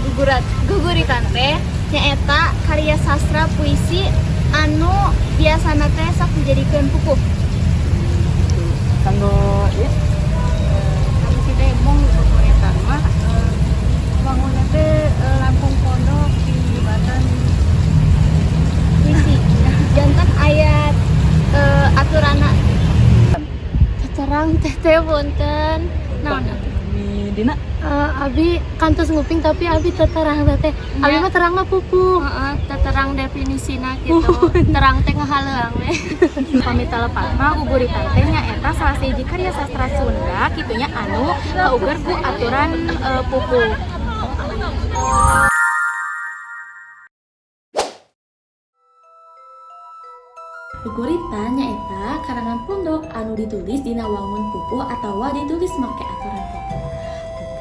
Gugurat, guguritan teh nyaeta karya sastra puisi anu biasana teh sok dijadikeun pupuh. Kanggo ya. Kami sih teh mung guguritan mah wangunna teh langkung pondok tibatan Puisi. Janten aya aturanna. Terang teh teh punten. Naon atuh? Mi dina. Abi kantos nguping tapi abi teu terang teh. Abi mah terangna pupuh. Heeh, teu terang definisina gitu. Terang teh ngahaleuang we. Pami telepat mah guguritan teh nyaeta salah sahiji karya sastra Sunda kitunya anu kauger ku aturan pupuh. Guguritan nyaeta karangan pondok anu ditulis dina wangun pupuh atawa ditulis make aturan pupuh.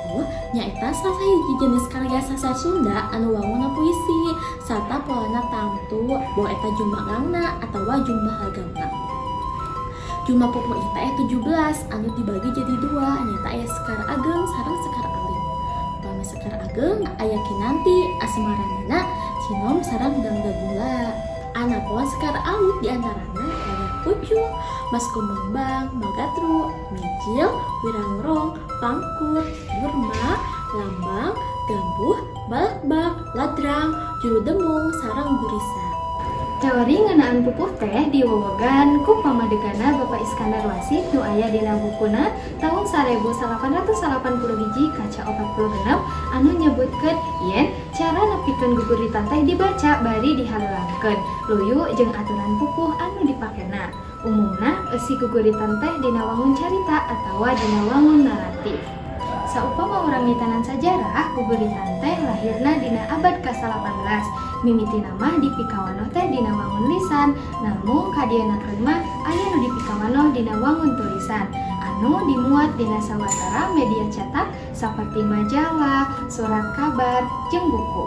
Pupuh nyaeta salah hiji jenis karya sastra Sunda anu wangunna puisi sarta polana tangtu boh eta jumlah engangna atawa jumlah lagamna. Jumlah pupuh ieu teh 17 anu dibagi jadi dua, nyaeta aya sekar ageng sareng sekar alit. Upami sekar ageng aya Kinanti, Asmaranana, Cinom sareng Dangdagula. Anapun sekar alit diantarana aya Pucung, Mas Kumambang, Magatru, Mijil, Wirangrong, Pangkur, Burma, Lambang, Gambuh, Balakbak, Ladrang, Juru Demung, sareng Gurisa. Teori ngeunaan pupuh teh diwewegan ku pamadegana Bapak Iskandar Wasit nu aya dina bukuna tahun 1881 kaca 46 anu nyebutkeun yen cara nepikeun guguritan teh dibaca bari dihalelangkeun luyu jeung aturan pupuh anu dipakena. Umumna eusi guguritan teh dina wangun carita atawa dina wangun naratif. Saupama urang ngitanan sajarah, guguritan teh lahirna dina abad ka-18. Mimitina mah dipikawanoh teh dina wangun lisan, namung kadienakeun mah aya nu dipikawanoh dina wangun tulisan anu dimuat dina sawatara media cetak saperti majalah, surat kabar, jeung buku.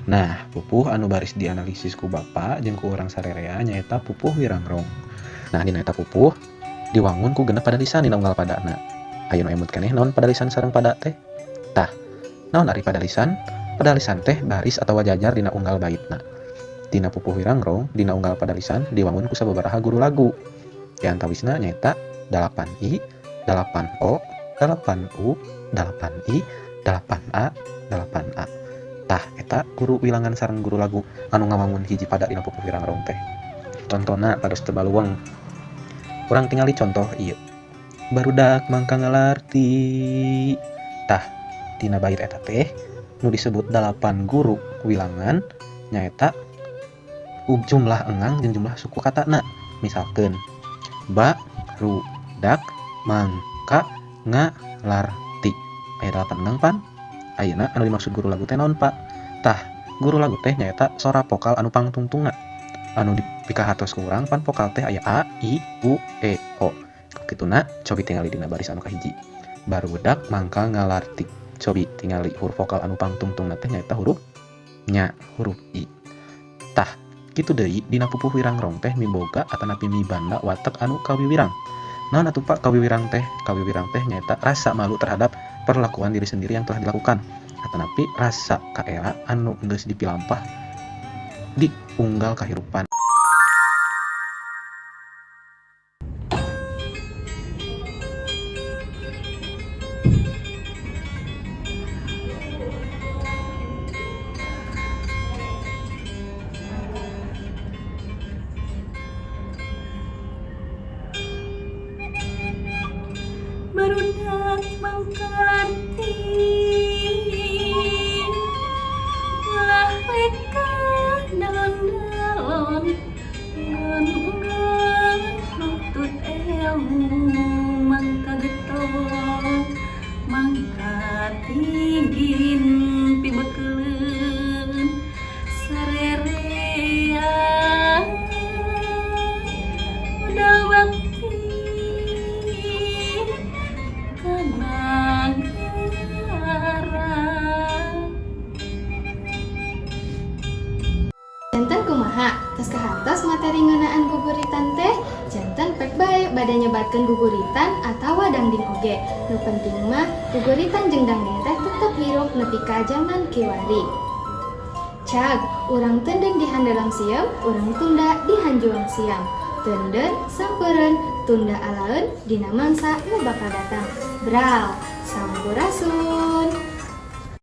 Nah, pupuh anu baris dianalisis ku Bapak jeung ku urang sarerea nyaeta pupuh Wirangrong. Nah, dina eta pupuh diwangun ku genep padalisan dina unggal padana. Ayo nu emut keneh naon padalisan sareng pada teh? Tah, naon ari padalisan? Padalisan teh baris atawa jajar dina unggal baitna. Dina pupuh Wirangrong dina unggal padalisan diwangun ku sababaraha guru lagu. Di antawisna nyaeta 8 I, 8 O, 8 U, 8 I, 8 A, 8 A. Tah eta guru wilangan sareng guru lagu anu ngawangun hiji pada dina pupuh Wirangrong teh. Contona pados teu baluweng. Urang tingali contoh ieu. Barudak mangka ngalarti. Tah dina bait eta teh nu disebut 8 guru wilangan nyaeta jumlah engang jeung jumlah suku katana. Misalkeun ba ru dak mangka ngalarti. Aya 8 engang pan. Ayeuna anu dimaksud guru lagu teh naon Pak? Tah, guru lagu teh nyaeta sora vokal anu pangtungtungna. Anu dipikahatos ku urang pan vokal teh aya a, i, u, e, o. Kituna cobi tingali dina baris anu kahiji. Barudak mangka ngalarti. Cobi tingali huruf vokal anu pangtungtungna teh nyaeta huruf nya, huruf i. Tah, kitu deui dina pupuh Wirangrong teh miboga atanapi mibanda watek anu kawiwirang. Naon atuh Pak kawiwirang teh? Kawiwirang teh nyaeta rasa malu terhadap perlakuan diri sendiri yang telah dilakukan atanapi rasa kaera anu geus dipilampah di unggal kahirupan. Barudak mangkalarti ulah leka dalon-dalon ngan-ngan nutut ilmu mangka getol mangka tingin pibekeleun sarerea modal bakti ka nagara. Tos kahartos materi ngeunaan guguritan teh, janten pek bae bade nyebatkeun guguritan atawa dangding oge. Nu penting mah guguritan jeung dangding teh tetep hirup nepi ka jaman kiwari. Cag, urang teundeun di handalang sieum, urang tunda di hanjuang siang. Teundeun sampeureun, tunda alaeun dina mangsa nu bakal datang. Bral, sampurasun.